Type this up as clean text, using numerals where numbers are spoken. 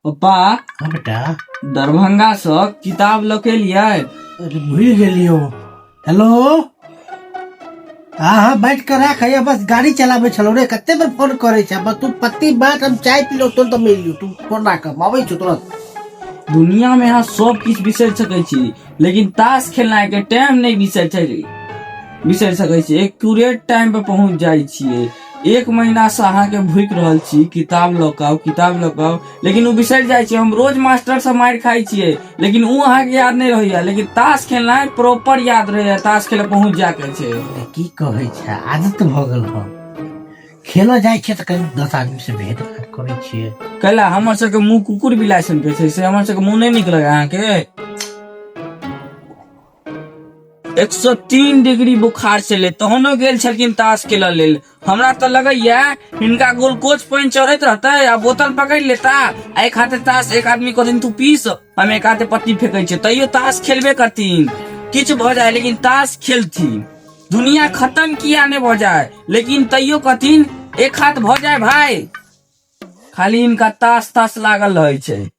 पप्पा। हाँ बेटा। दरभंगा से किताब लऽ के एलियै? अरे, भूल गेलियो। हेलो, हाँ हाँ, बैठ कर राख। हैया बस गाड़ी चलाबै छलौ रे। कते बेर फोन करै छै? बस तू पत्ती बात, हम चाय पी लो, तुरंत मिल लियो। तू फोन राख, हम अबै छौ तुरंत। दुनिया में अहाँ सब किछु बिसरि सकै छी, लेकिन ताश खेलनाइ के टाइम नहि बिसरि छै बिसरि सकै छी। एक्यूरेट टाइम पर पहुंच जाइ छियै। एक महीना से अहाँके भूकि रहल छी, किताब लऽ कऽ आउ, किताब लऽ कऽ आउ, लेकिन ओ बिसरि जाइ छै। हम रोज मास्टर से मारि खाइ छियै, लेकिन ओ अहाँके याद नहि रहैया, लेकिन ताश खेलनाइ प्रॉपर याद रहैया। ताश खेले पहुंच जाके छै। की कहै छै, आदत भऽ गेल हन। खेलऽ जाइ छियै तऽ कनि 10 आदमी से भेंट घाट करै छियै। कैला हमर सबके मुंह कुकुर बिलाइ सन के छै से हमर सबके मुंह नहि नीक लगै अहाँके? 103 डिग्री बुखार छलै, तहनो गेल छलखिन ताश खेलऽ लेल। हमरा तऽ लगैया हिनका ग्लूकोज पानि चढ़ैत रहतै आ बोतल पकड़ि लेता आ एक हाथे ताश, एक आदमी कहथिन तू पीस, हम एक हाथे पत्ती फेंकै छियै, तैयो ताश खेलबे करथिन। किछु भऽ जाय, लेकिन ताश खेलथिन। दुनिया खत्म किया नहि भऽ जाय, लेकिन तैयो कहथिन एक हाथ भऽ जाय भाई। खाली हिनका ताश ताश लागल रहै छै।